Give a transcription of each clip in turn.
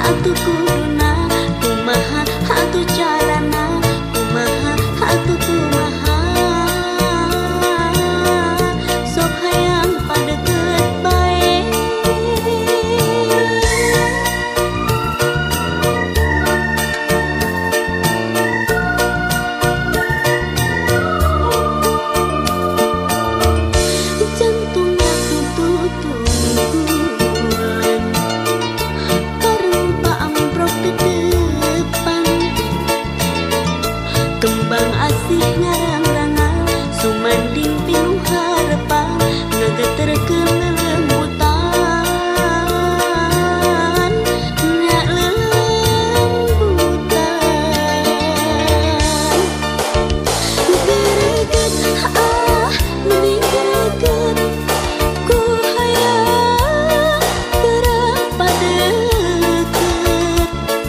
atuh kuduna, kumaha atuh carana, kumaha atuh kumaha. Sok hayang padeket bae. Jantungnya tutunggulan, parung amprok ke depan. Kembang asih ngarang-rangan, sumanding pinuh harapan, ngageterkeun lelembutan, ngalembutan. Greget ah mending greget, ku hayang gerak padeket.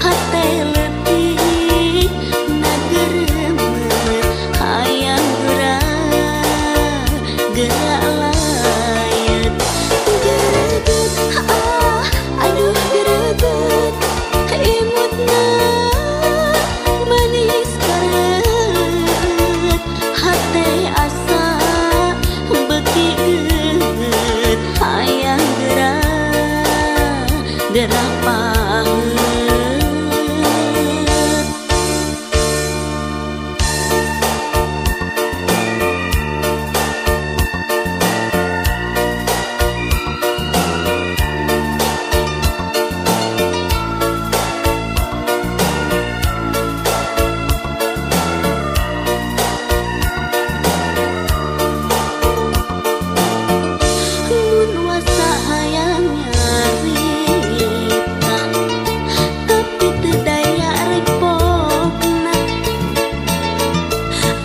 Hate leutik ngageremet, hayang gerak gerak layet. Greget ah aduh greget, imutna manis karet. Hate asa beuki geut, hayang gerak gerak paheut. Mun wasa hayang nyarita, tapi teu daya repotna.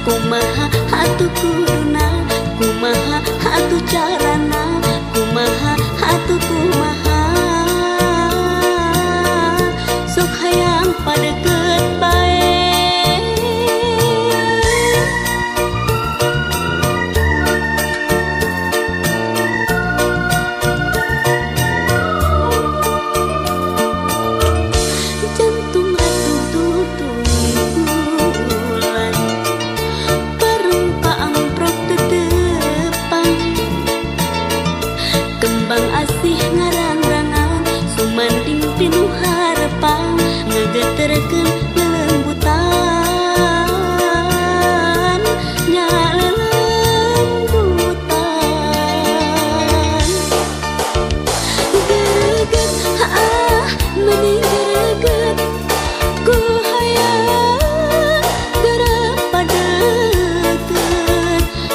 Kumaha atuh kuduna, kumaha atuh carana, kumaha atuh kumaha. Sok hayang padeket bae. Jantung ratu tutunggulan, parung amprok tetepan. Kembang asih ngarang-rangan, sumanding pinuh harapan, ngageterkeun lelembutan, nya lelembutan. Greget ah mending greget, ku hayang gerak padeket.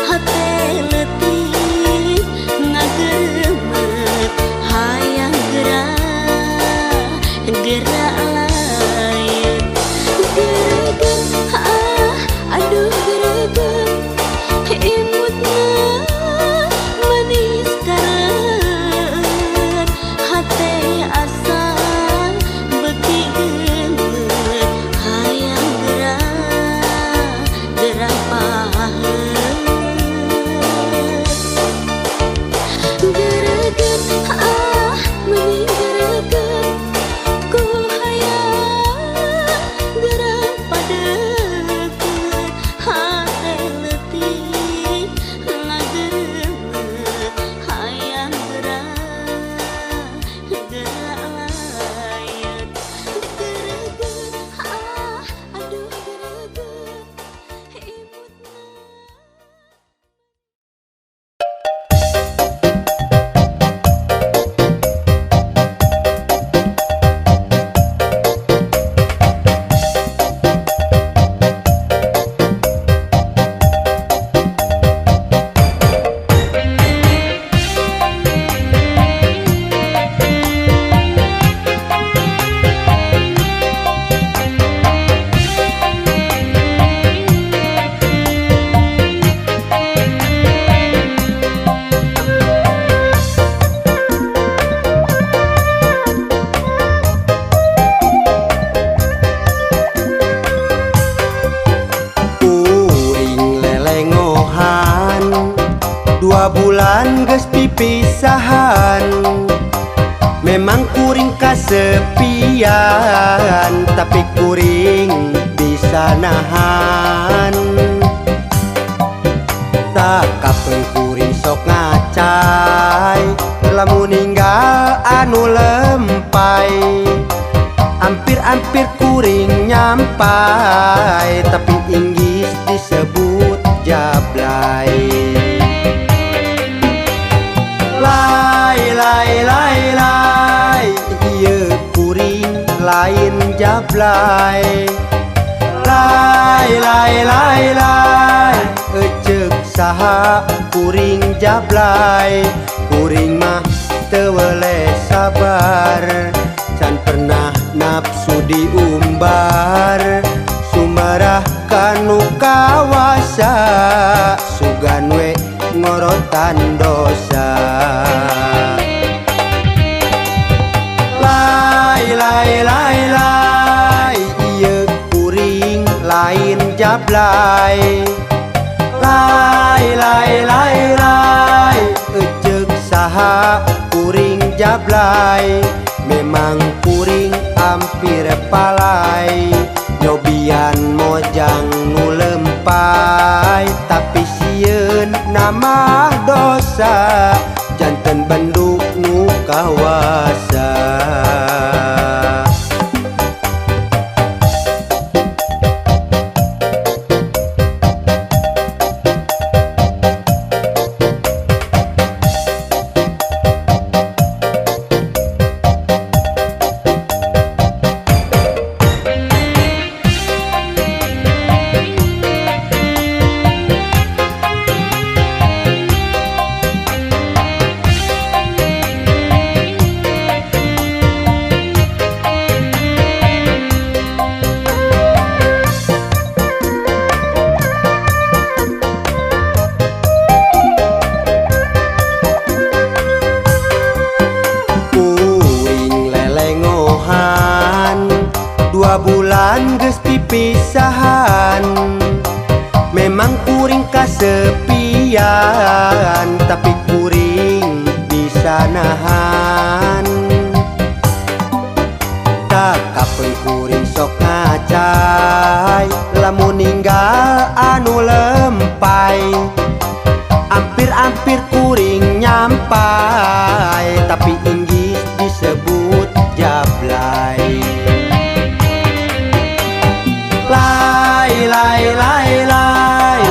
Hate leutik ngageremet, hayang gerak gerak layet. Greget ah aduh greget, imutna manis karet. Hate asa beuki geut, hayang gerak gerak paheut. Greget ah mending greget, ku hayang gerak padeket. Hate leutik ngageremet, hayang gerak gerak layet. Greget ah aduh greget, imutna. Kuring lelengohan 2 bulan geus pipisahan. Memang Memang kuring kasepian, tapi kuring bisa nahan. Sakapeung kuring sok ngacai, lamun ninggal anu lempai. Hampir-hampir kuring nyampai, tapi inggis disebut jablay. Lai lai lai lai, ieu kuring lain jablay. Lai lai lai lai, eceuk saha kuring jablay. Kuring mah teu weleh sabar, can pernah nafsu diumbar. Sumarah kanu kawasa, sugan we ngorotan dosa. Lai lai lai lai, ieu kuring lain jablay. Lai lai lai lai, eceuk saha kuring jablay. Memang kuring hampir palai, nyobian mojang nu lempai. Tapi sieun nama dosa, janten bendu nu kawasa. Bulan geus pipisahan, memang kuring kasepian, tapi kuring bisa nahan. Sakapeung kuring sok ngacai, lamun ninggal anu lempai. Hampir-hampir kuring nyampai, tapi inggis disebut jablay. Lai lai lai lai,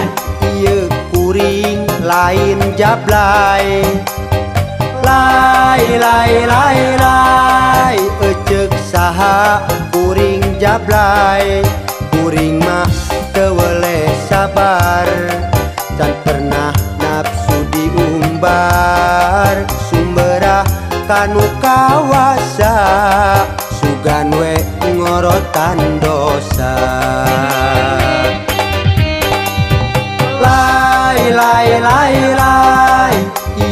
ieu kuring lain jablay. Lai lai lai lai, eceuk saha kuring jablay. Kuring mah teu weleh sabar, can pernah nafsu diumbar. Sumberah kanu kawasa, sugan we ngorotan dosa. Lai lai lai lai,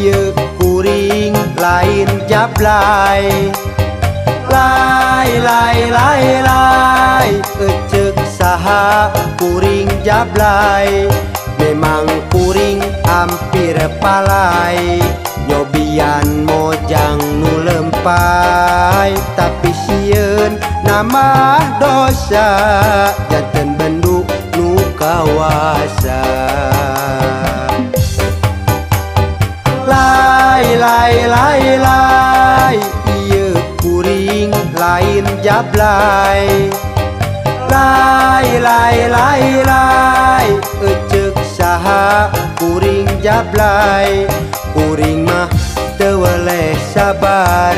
ieu kuring lain jablay. Lai lai lai lai, eceuk saha kuring jablay. Memang kuring hampir palai, nyobian mojang nu lempai. Tapi sieun nama dosa, janten bendu nu kawasa. Lai lai lai lai, ieu kuring lain jablay. Lai lai lai lai, eceuk saha kuring jablay. Kuring mah teu weleh sabar,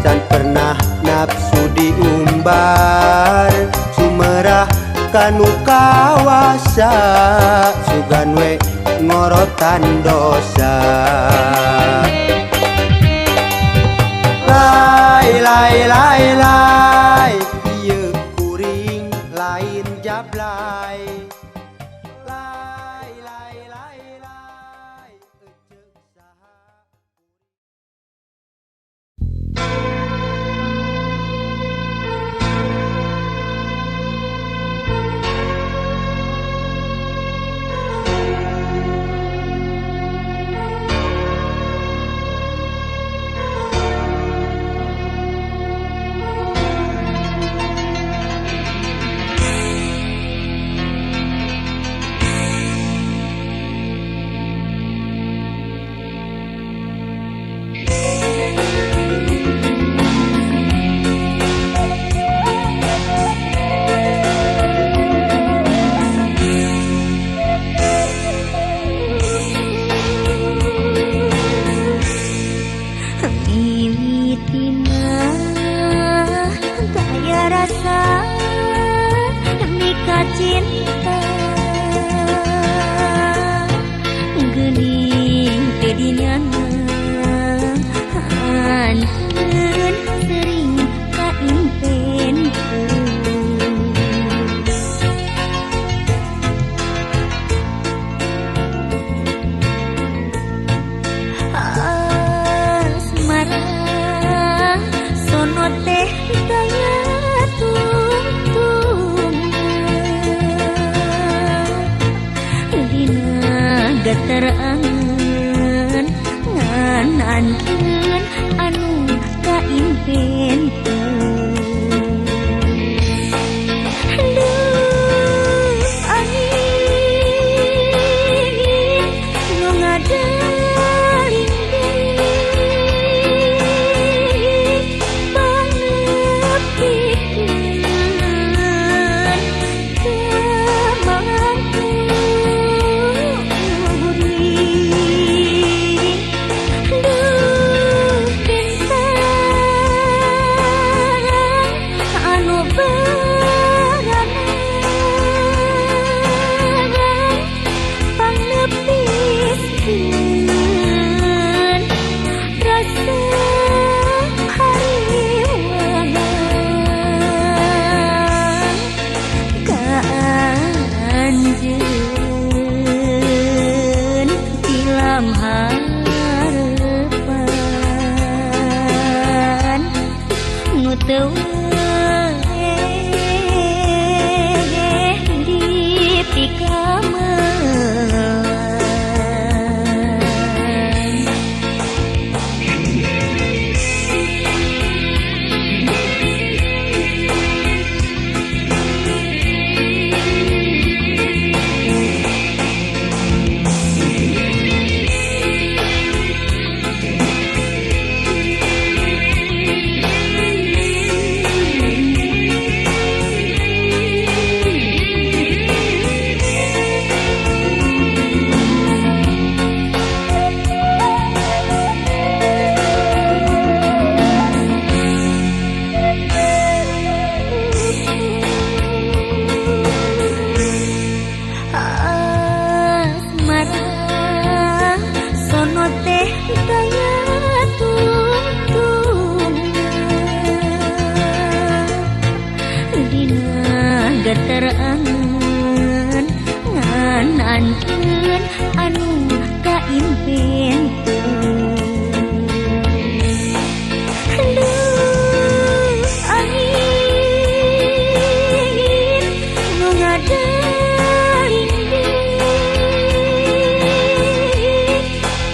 can pernah nafsu diumbar. Sumerah kanu kawasa, sugan we ngorotan dosa. Lai lai lai lai, ieu kuring lain jablay. Lai lai lai lai, eceuk saha. Cinta geuning teu dinyana anjeun sering kaimpenkeun. Asmara sono teh daya tungtungan dina geter angen ngan anjeun anu kaimpenkeun. Duh angin nu ngadaling panepikeun ka mangkuring. Duh bintang anu beranang pangnepiskeun rasa hariwang ka anjeun tilam harepan nu teu dipikameun. Asmara sono teh daya tungtungan dina geter angen ngan anjeun anu kaimpenkeun. Duh angin nu ngadaling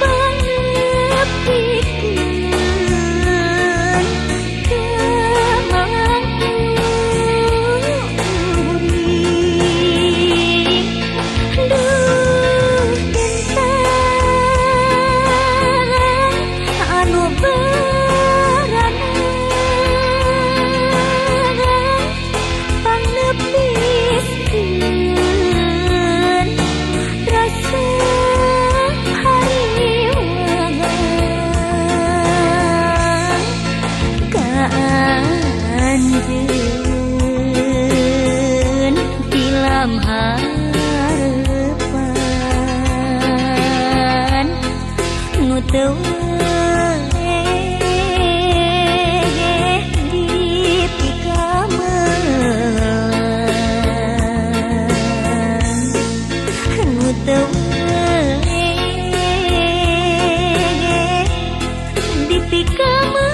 panepikeun ka mangkuring. Duh bintang anu beranang pangnepiskeun rasa hariwang ka anjeun tilam harepan nu teu dipikameun nu teu dipikameun.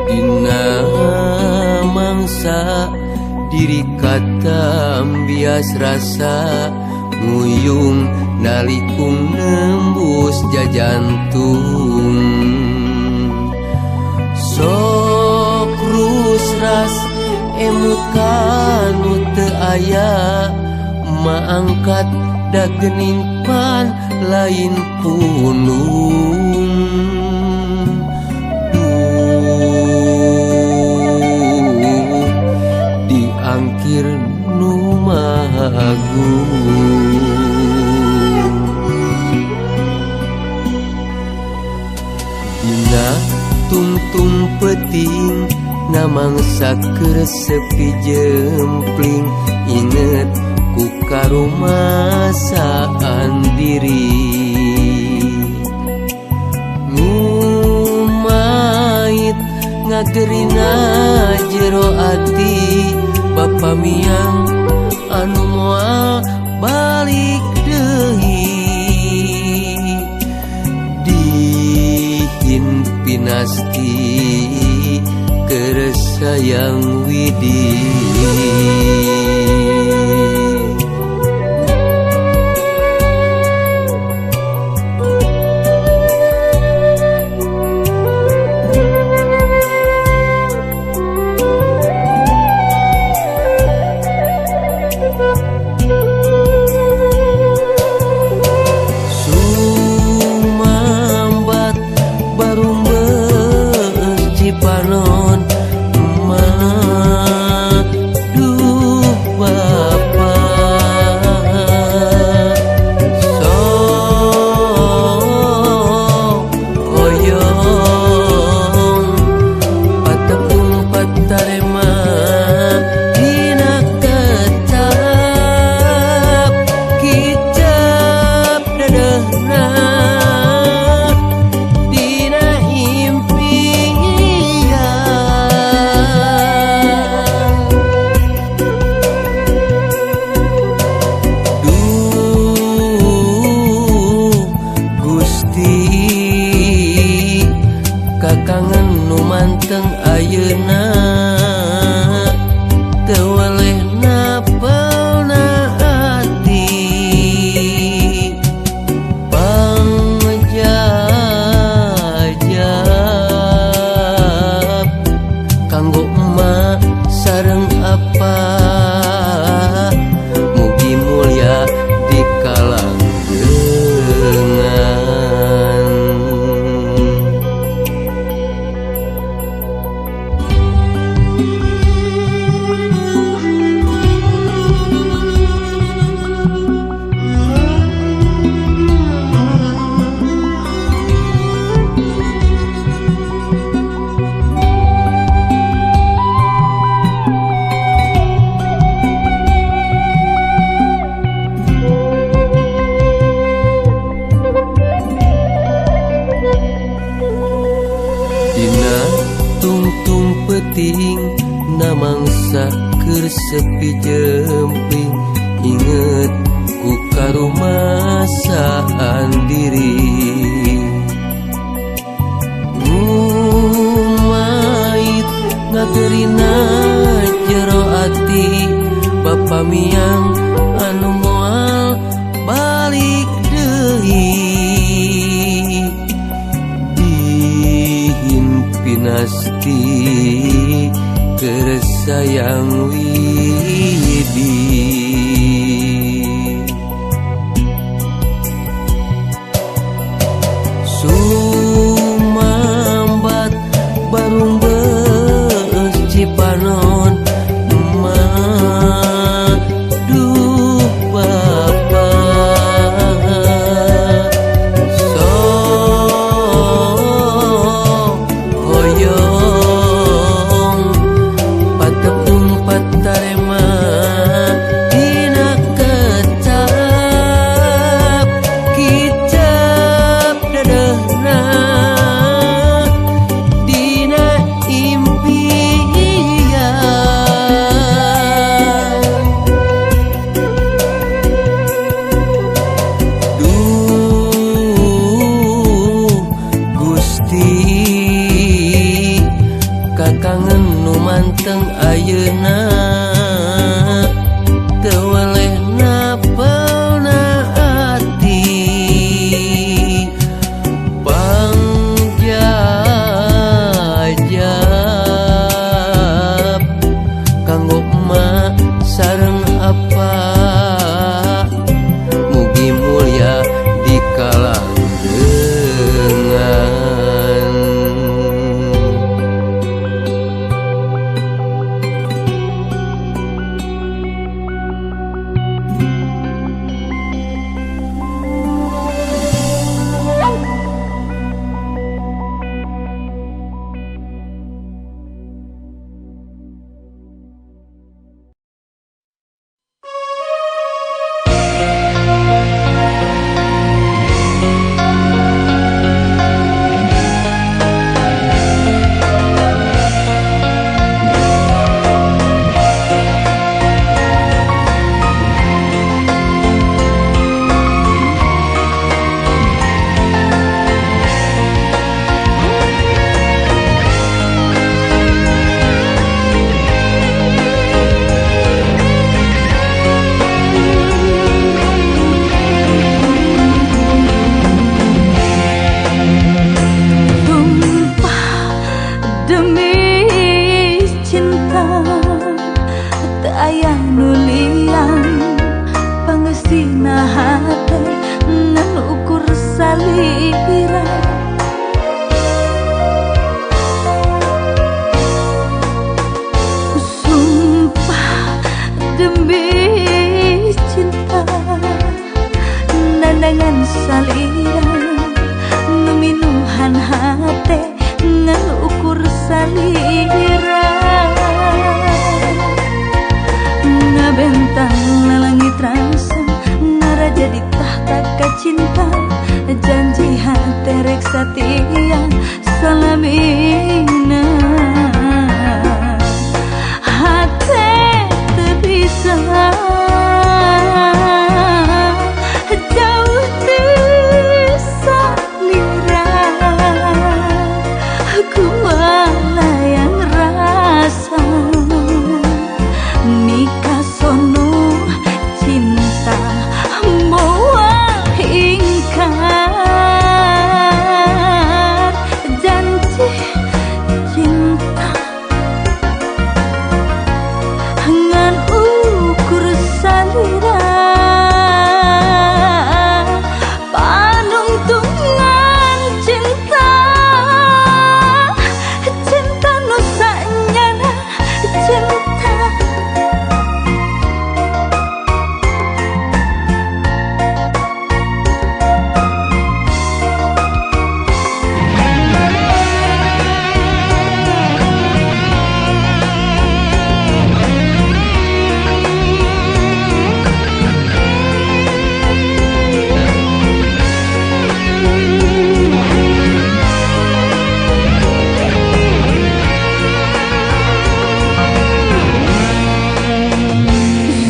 Dina mangsa diri katam bias rasa Nguyung nalikung nembus jajantung. Sok rusras emut kanu teu aya, maangkat dagening pan lain punung. Duh diangkir nu maha agung. Dina tungtung peuting namangsa keur sepi jempling, inget ku karumasaan diri. Ngumait ngagerina jero ati, bapa miang anu moal balik deui. Dihin pinasti keur sayang Widi. Sumambat barumbeus Cipanon, duh bapa. Sok hoyong patepung patarema dina ketap kicap dedehna dina impian. Duh Gusti kakangen nu manteng ayeuna, teu weleh napelna ati. Pangjajap kanggo emak sareng apa, mugi mulya di kalanggengan. Dina tungtung peuting namangsa keur sepi jempling, inget ku karumasaan diri. Ngumait ngagerina jero ati, bapa miang anu moal balik deui. Dihin pinasti keur sayang Widi. Sumambat barumbeus Cipanon, duh bapa. Sok hoyong patepung patarema Kanulian pangesina hate ngan ukur salira. Sumpah demi cinta nandangan salira numinuhan hate ngan ukur salira. Ngabentang lalangit rasa ngaraja di tahta kacinta janji hate rek satia salamina. Hate teu bisa jauh ti salira kumalayang rasa mikasono cinta moal ingkar janji cinta ngan ukur salira panungtungan cinta cinta nu sanyana cinta.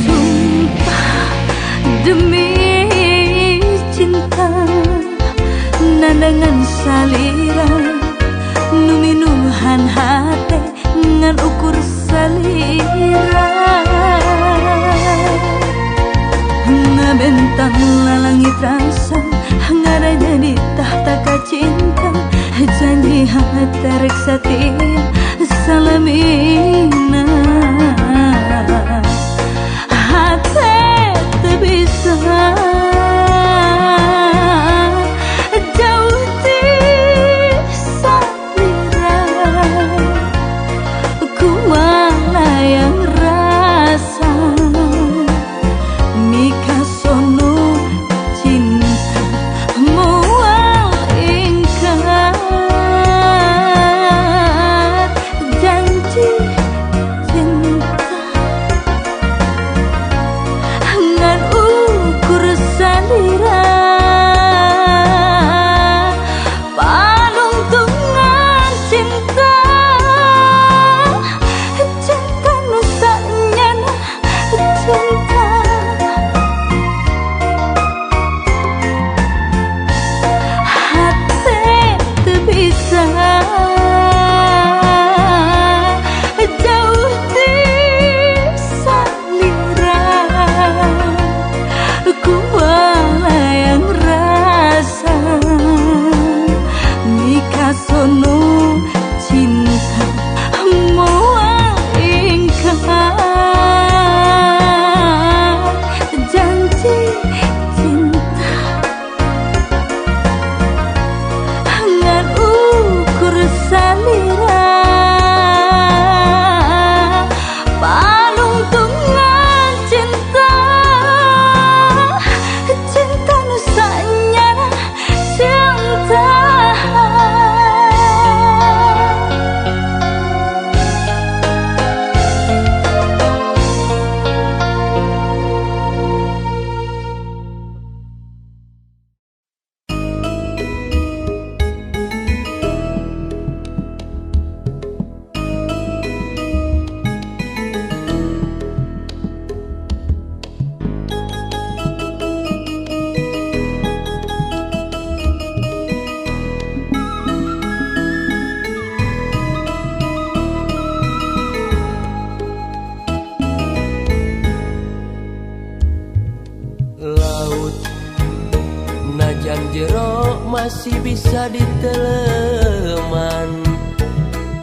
Sumpah demi cinta nandangan salira numinuhan hate ngan ukur salira. Ngabentang lalangit rasa ngaraja di tahta kacinta janji hate rek satia salamina. Hate teu bisa jauh ti salira kumalayang rasa mikasono cinta moal ingkar janji cinta ngan ukur salira panungtungan cinta cinta nu sanyana cinta. Hate teu bisa jauh ti salira kumalayang rasa mikasono cinta moal ingkar janji cinta ngan ukur salira panungtungan cinta cinta nu sanyana cinta. Laut najan jero masih bisa diteleman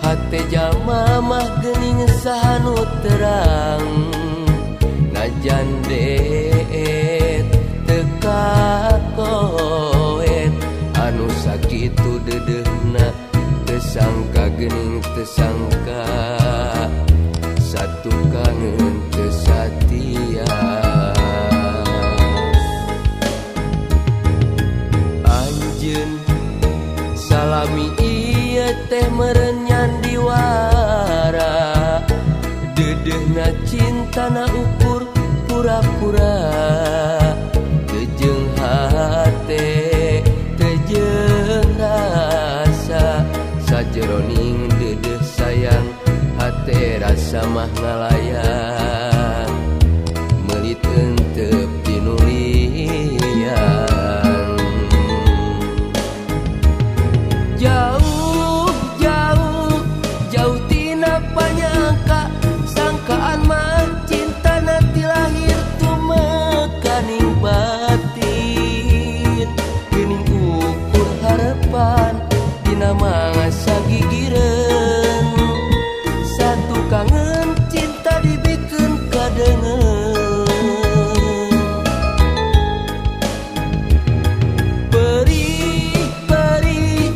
hate jalma mah geuning sahanu terang. Najan deet teu kakoet anu sakitu dedehna teu sangka geuning teu sangka satu kangen teu satia. Anjeun salami ieu teh meureun nyandiwara dedehna cintana ukur pura-pura teu jeung hate teu jeung rasa sajeroning dedeh sayang hate rasa mah ngalayang meulit entep tinulian. Jauh jauh jauh tina panyangka sangkaan mah cintana ti lahir tumekaning batin geuning ukur harepan dina mangasa gigireun satu kangen cinta dibikeun kadengeun perih perih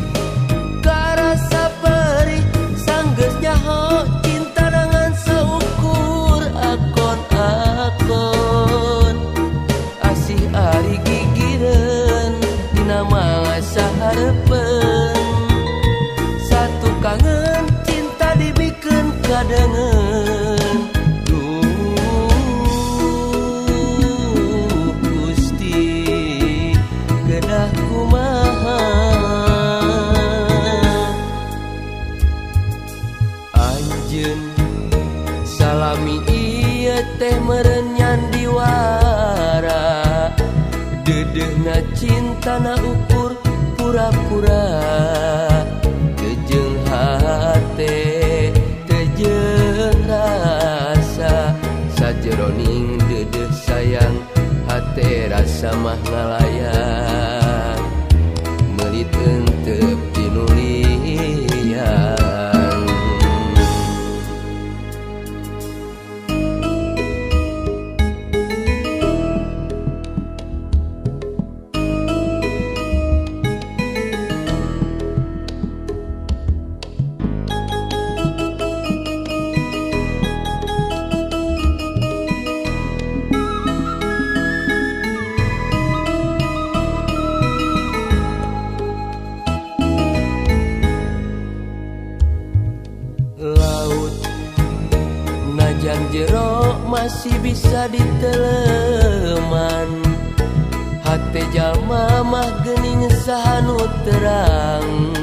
karasa perih sanggeus nyaho cinta dengan saukur akon-akon asih ari gigireun dina mangasa hareupeun satu kangen cinta dibikeun kadengeun. Duh Gusti kedah kumaha anjeun salami ieu teh meureun nyandiwara dedehna cintana ukur pura-pura teu jeung hate teu jeung rasa sajeroning dedeh sayang hate rasa mah ngalayang meulit entep tinulian. Laut najan jero masih bisa diteleman hate jalma mah geuning sahanu terang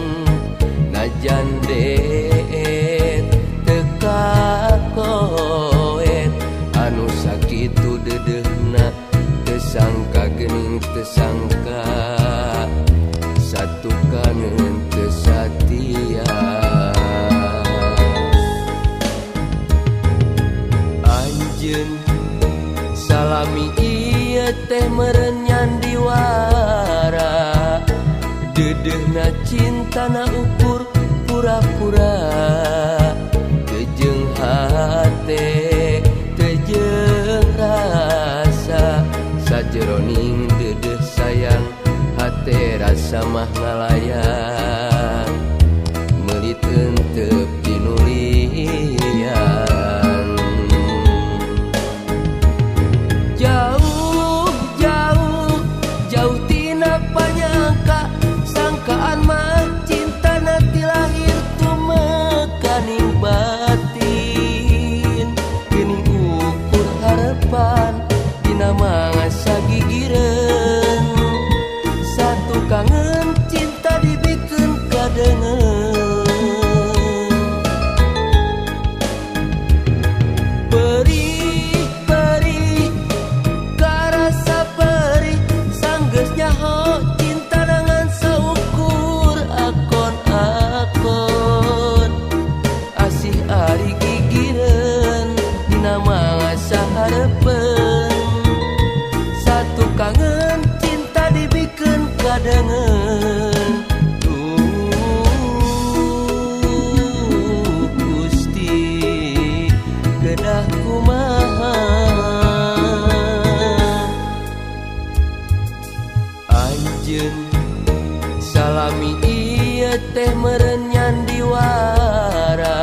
najan deet teu kakoet anu sakitu dedehna teu sangka geuning teu sangka satu kangen teu satia. Anjeun salami ieu teh meureun nyandiwara dedehna cintana ukur pura-pura teu jeung hate teu jeung rasa sajeroning dedeh sayang hate rasa mah ngalayang meulit entep tinulian. Jauh jauh jauh tina panyangka sangkaan mah cintana ti lahir tumekaning batin geuning ukur harepan dina mangasa gigireun satu kangen cinta dibikeun kadengeun perih perih karasa perih sanggeus nyaho cinta dengan saukur akon-akon asih ari gigireun dina mangasa hareupeun satu kangen cinta dibikeun kadengeun. Duh Gusti kedah kumaha. teh meureun nyandiwara.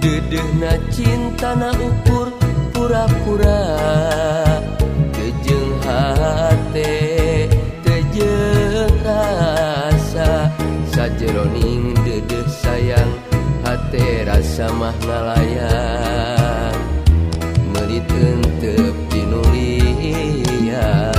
Deudeuhna cintana ukur pura-pura, teu jeung hate teu jeung rasa. Sajeroning deudeuh sayang hate rasa mah ngalayang, meuli teunteup tinulian.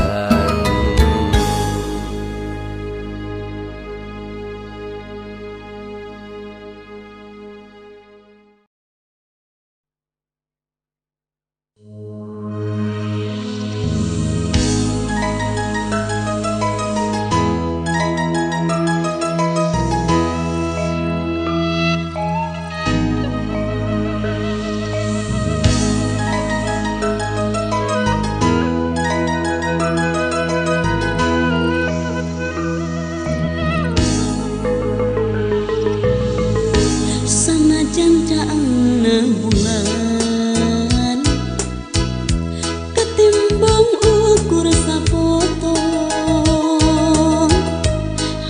Bulan ketimbang ukur sapotong,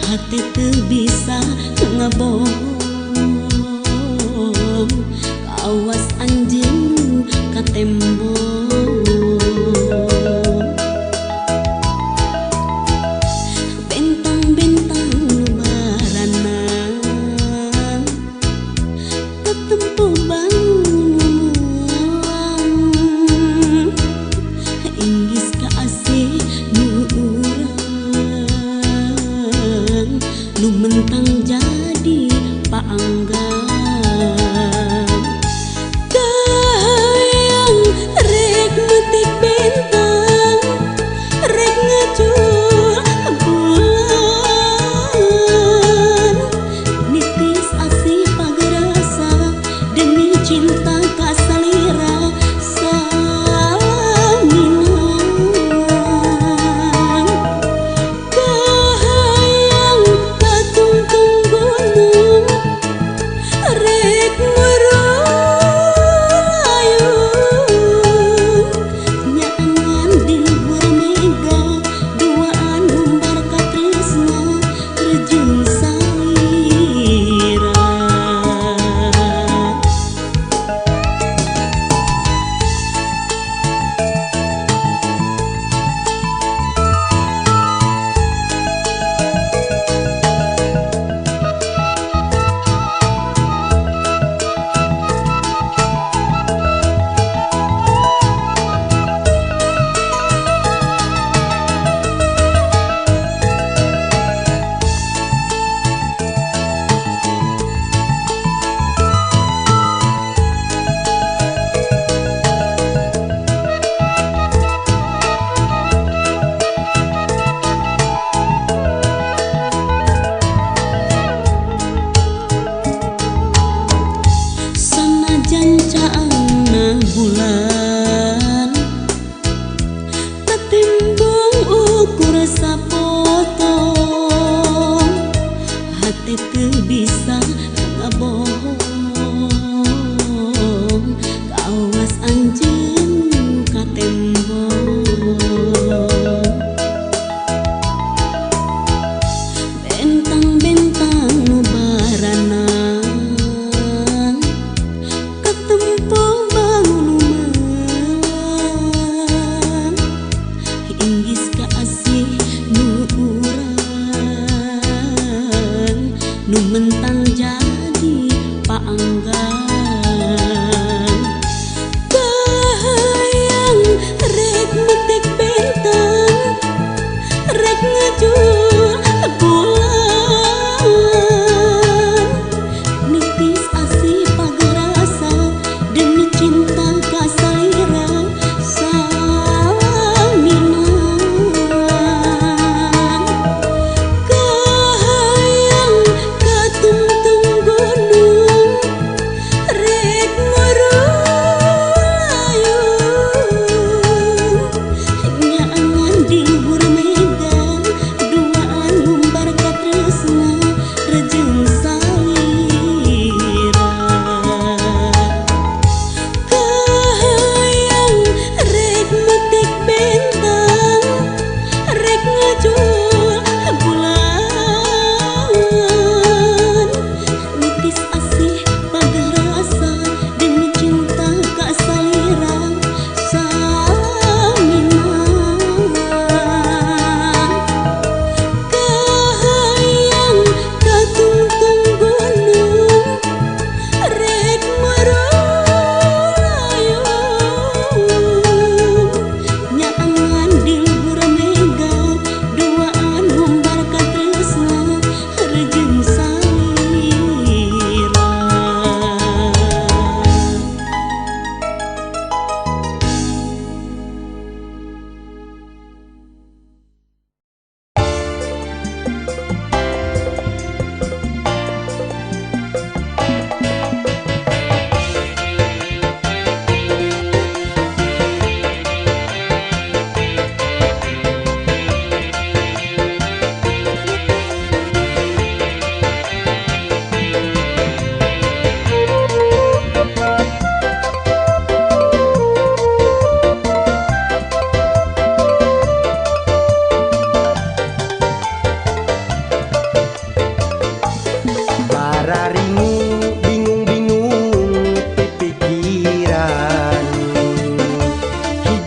hati teu bisa ngabohong, kawas anjeun ka tembok. Bentang-bentang nu baranang katempo nu mentang jadi paanggang. Kahayang rela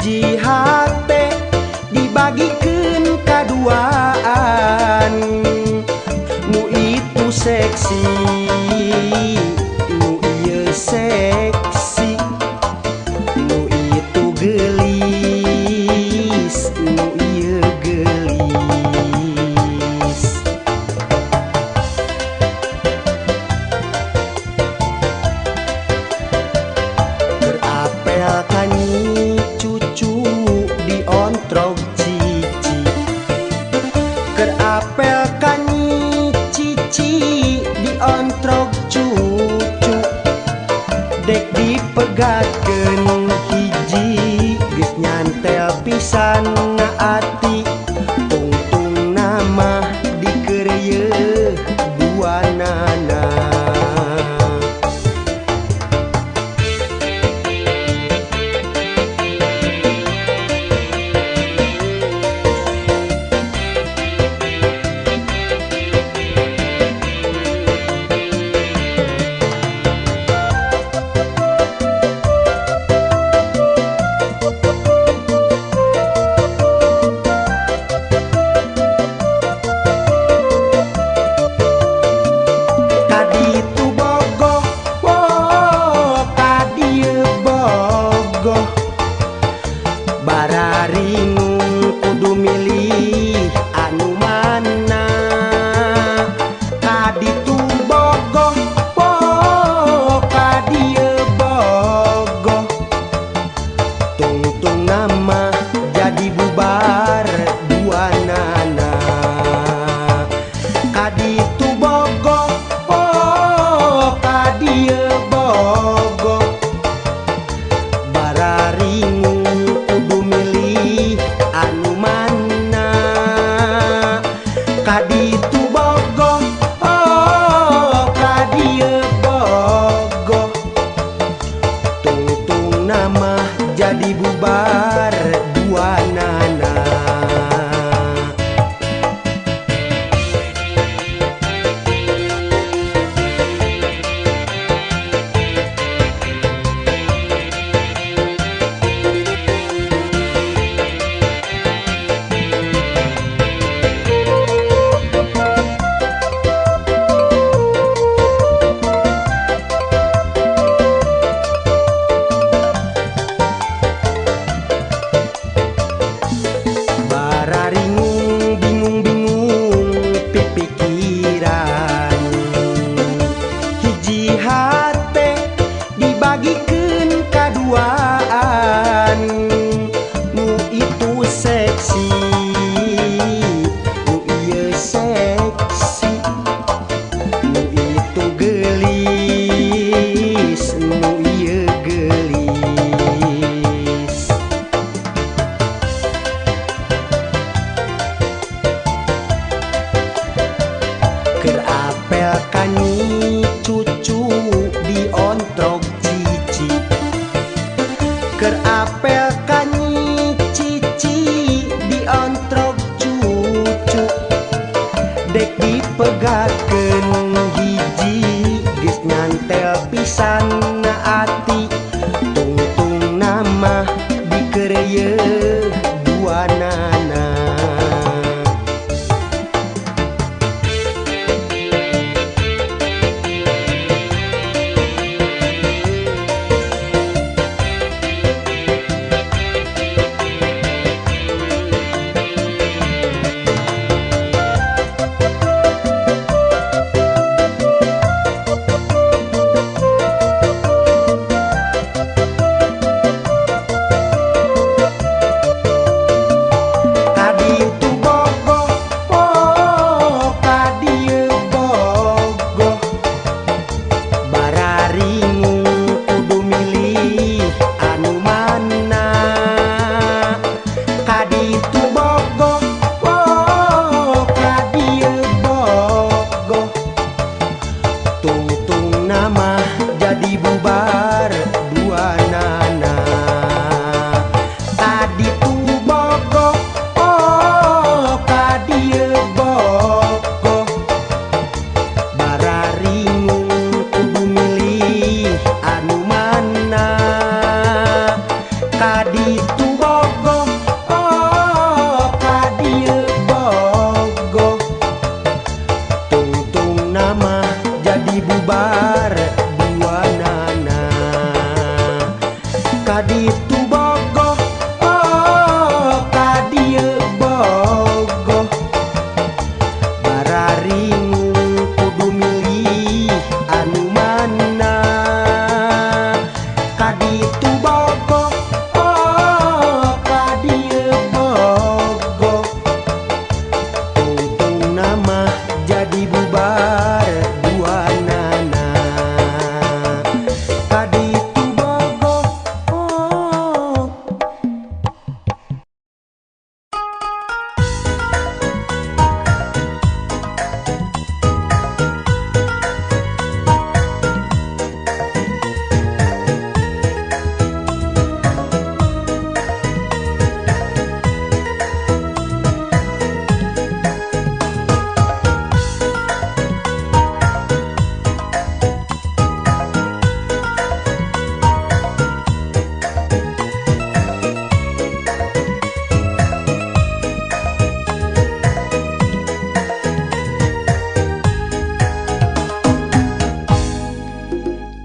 Hiji hate dibagikeun kaduaan. Nu itu seksi, nu ieu seksi, nu itu geulis, nu ieu geulis. Keur apel ka nyi cucu diontrog cici, keur apel ka nyi cici diontrog cucu. Dek dipegatkeun hiji geus nyantel pisan na ati, tungtung nama dikeureuyeun duanana. Kaditu bogoh, oh kadieu bogoh, bararingung kudu milih anu mana. Kaditu bogoh, oh kadieu bogoh, tungtung nama jadi bubar duanana. Kaditu bogoh, oh kadieu bogoh, bararingung kudu milih anu mana. Kaditu bogoh, oh kadieu bogoh, tungtung nama jadi bubar duanana. Kaditu bogoh, oh kadieu bogoh. Tungtung nama jadi bubar duanana. Kaditu bogoh, oh kadieu bogoh. Bararingung kudu milih anu mana. Kaditu bogoh, oh kadieu bogoh. Tungtung nama jadi bubar duanana. Kaditu bogoh, oh.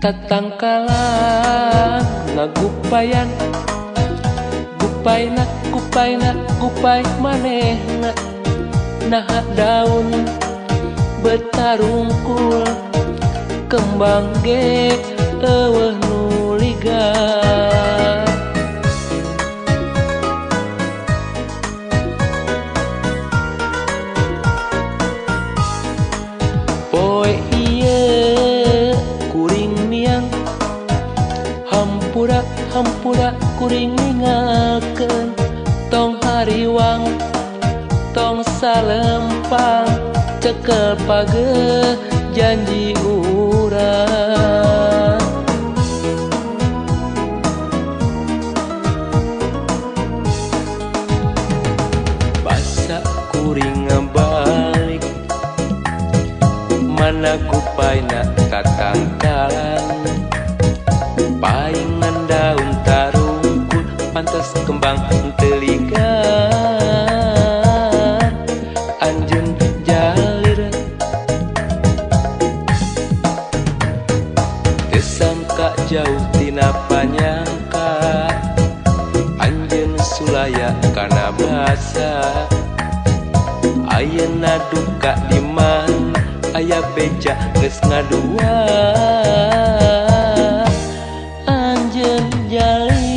Tatangkalan ngagupayan, gupaina gupaina gupai manehna. Naha daun betarungkul kembang ge eueuh nu ligar. Poe ieu kuring miang, hampura hampura kuring ningalkeun. Tong hariwang tong salempang, cekel page janji urang. Basa kuring ngabalik, mana kupaina tatangkalan. Paingan daun tarungkul pantas kembang teligan. Anjeun jalir teu sangka jauh tina panyangka. Anjeun sulaya kana basa, ayeuna duka di mana aya beja geus ngadua. Anjeun jalir.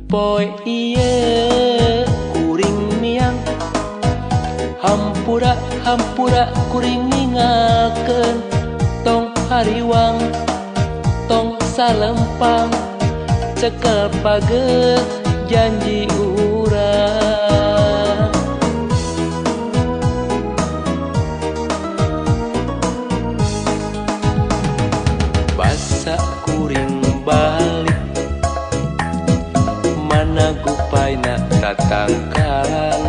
Poe ieu kuring miang, hampura hampura kuring ningalkeun. Tong hariwang tong salempang, cekel page janji urang. Basa kuring balik, mana gupaina tatangkalan.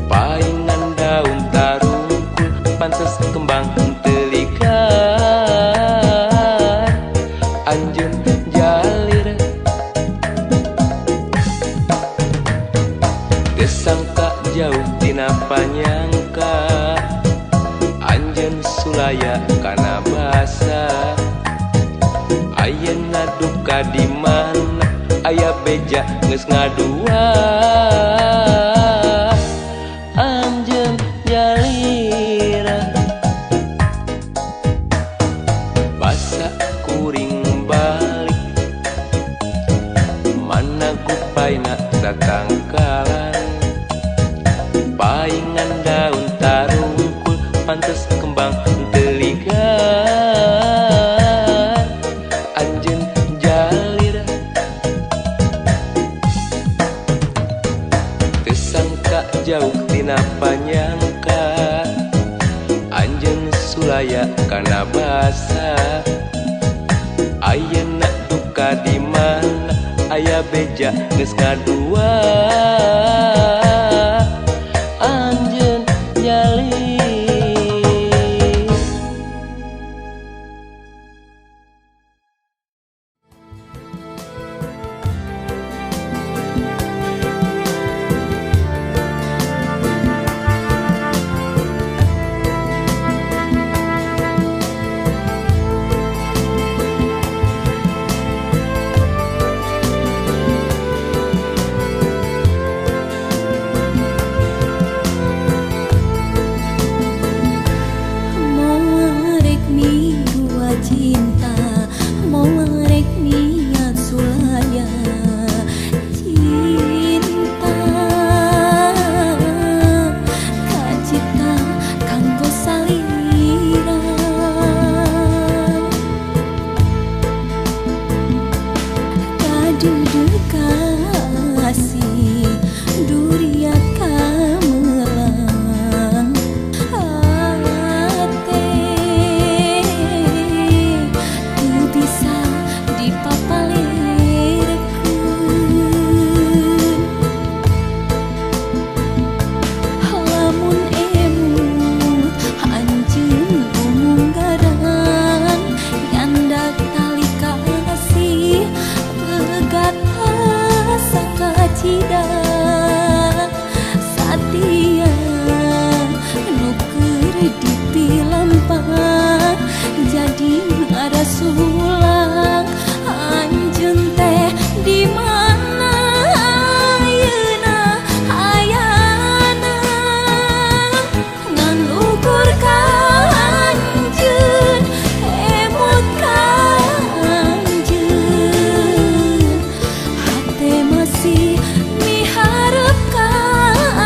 Paingan daun tarungkul pantes kembang telikan. Anjeun jalir teu sangka jauh tina panyangka. Anjeun sulaya kana basa, ayeuna duka di mana aya beja geus ngadua. Anjeun jalir basa kuring balik, mana gupaina tatangkalan. Paingan nyangka anjeun sulaya kana basa. Ayeuna duka di mana aya beja geus kadua anjeun nyali. Cinta mau rek niat sulaya cinta kacipta kanggo salira kaduduh kasih duriat kamelang hate bisa dipapalirkeun lamun emut anjeun umunggaran nyandak tali kasih pegat asa kacida satia nu keur dipilampah jadi ada sulang anjeun teh di mana ayeuna ayana ngan ukur ka anjeun emut ka anjeun hate masih miharep ka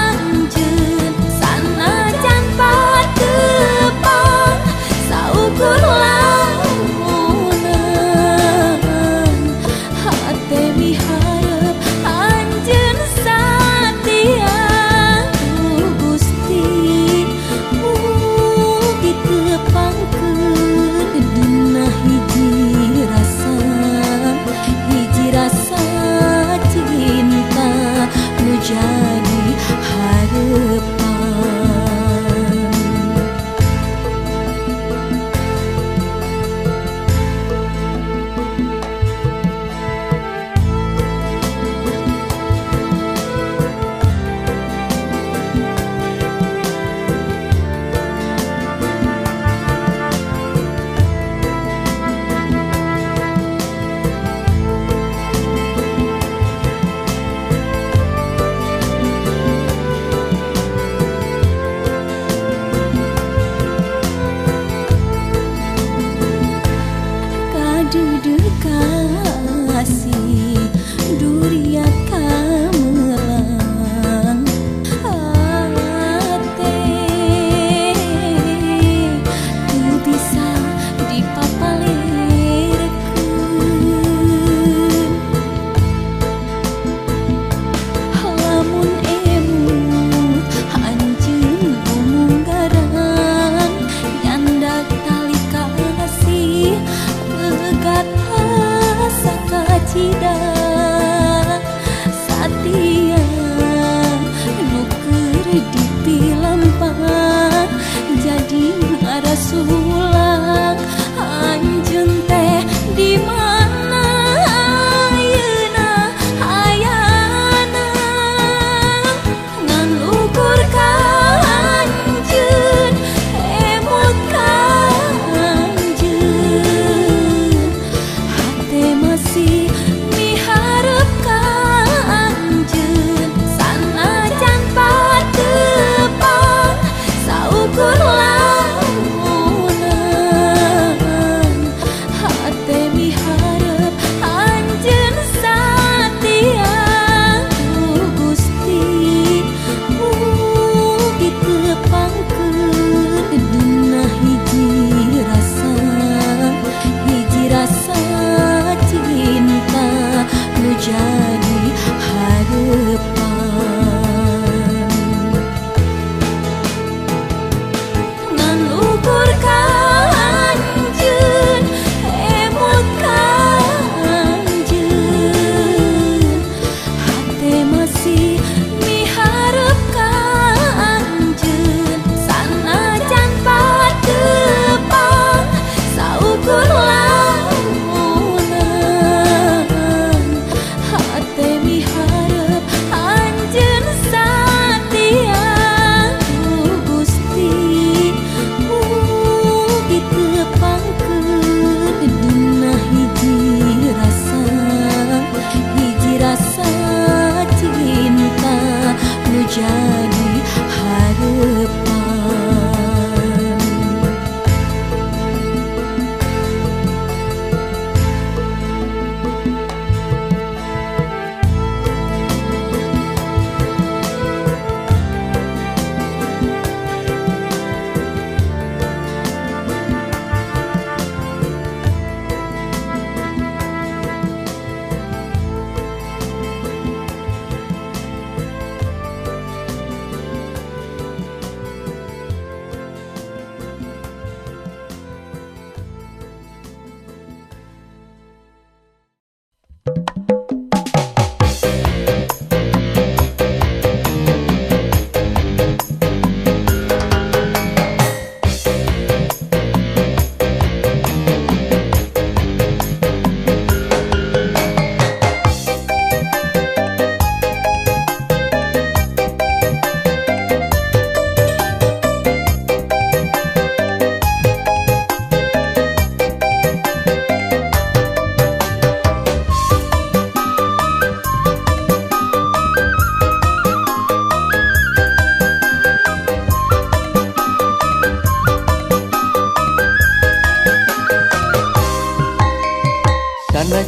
anjeun sanajan patepang saukur miharep anjeun satia Gusti mugi tepangkeun dina hiji rasa cinta nu jadi harepan. Kaduduh kasih duriat kamelang hate teu bisa dipapalirkeun lamun emut anjeun umunggaran nyandak tali kasih pegat asa kacida satia nu keur dipilampah jadi ada sulang anjeun teh di mana ayeuna ayana ngan ukur ka anjeun emut ka anjeun hate masih miharep ka anjeun sanajan patepang saukur lamunan.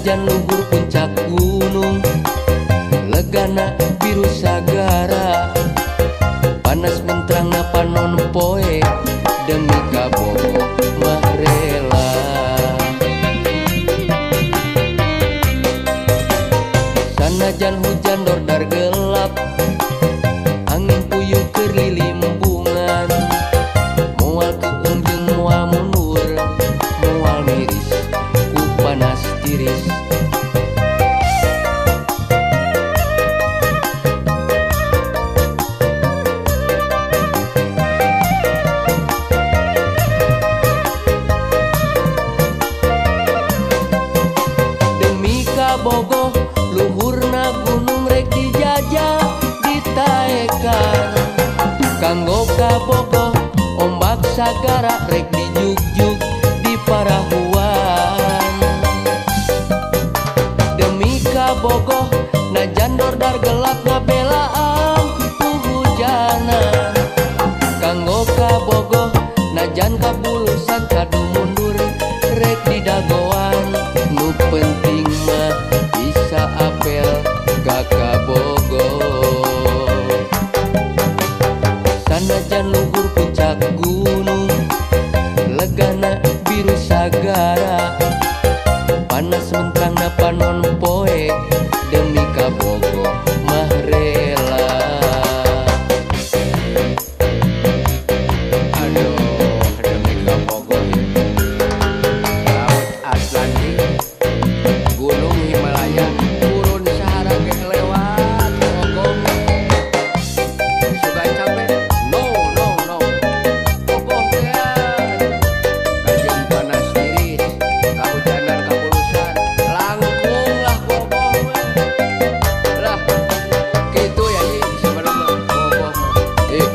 Sanajan luhur puncak gunung, legana biru sagara. Panas menterangna panon poe, demi kabogoh mah rela. Sanajan hujan dordar gelap, angin puyuh keur lilimbungan. Moal keung jeung moal mundur, moal miris ku panas tiris. Demi kabogoh luhurna gunung rek dijajah ditaekan. Kanggo kabogoh ombak sagara rek dijugjug di parahuan. Demi kabogoh najan dordar gelap ngabelaan ku hujanan. Kanggo kabogoh najan kabulusan kadu mundur rek didagoan. Nu penting mah bisa apel ka kabogoh. Sanajan luhur puncak gunung, legana biru sagara. Panas menterangna panon poe, demi kabogoh mah rela. Aduh, demi kabogoh ya. Laut Atlantik, Gunung Himalaya, Gurun Sahara ge lewat Bogor. Sugan capek? No, no, no. Bogoh teh. Kajeun panas tiris, kahujanan kabulusan, langkung lah bogoh we. Lah, kitu ya ieu sebenarnya bogoh mah. Ih,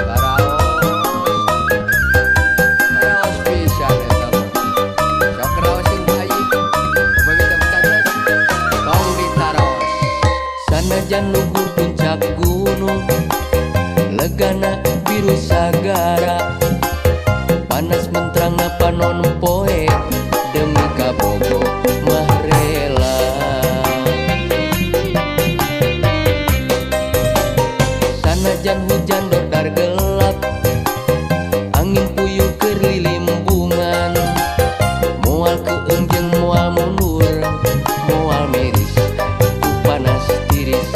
karaos. Karaos pisan eta mah. Sok raoseun Bu Haji. Upami teu betah tong ditaros. Sanajan luhur puncak gunung, legana biru sagara. Panas menterangna panon poe, demi kabogoh mah rela. Sanajan hujan dordar gelap, angin puyuh keur lilimbungan. Moal keung jeung moal mundur, moal miris ku panas tiris.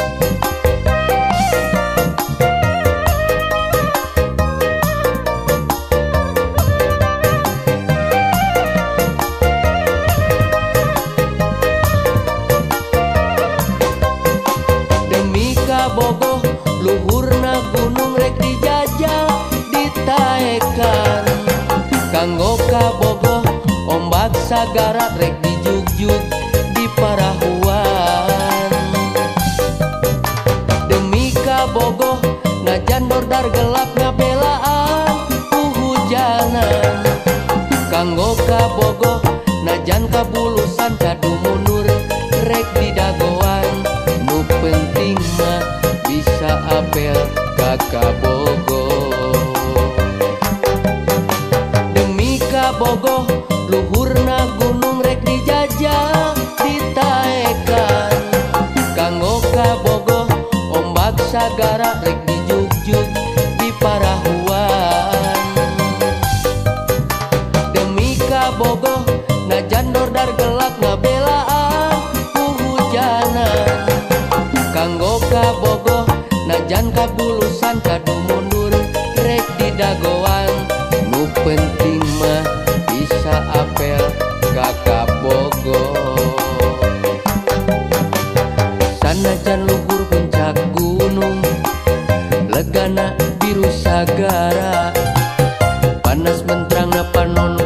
Demi kabogoh luhurna gunung rek dijajah ditaekan. Kanggo kabogoh ombak sagara rek dijugjug di parahuan. Demi kabogoh najan dordar gelap ngabelaan ku hujanan. Kanggo kabogoh najan kabulusan kadu mundur rek didagoan. Nu penting mah bisa apel ka kabogoh. Demi kabogoh luhurna gunung rek dijajah ditaekan. Kanggo kabogoh ombak sagara rek dijugjug di parahuan. Demi kabogoh najan dordar gelap ngabelaan ku hujanan. Kanggo kabogoh najan kabulusan kadu mundur rek didagoan. Nu penting mah bisa apel ka kabogoh. Sanajan luhur puncak gunung, legana biru sagara. Panas menterangna panon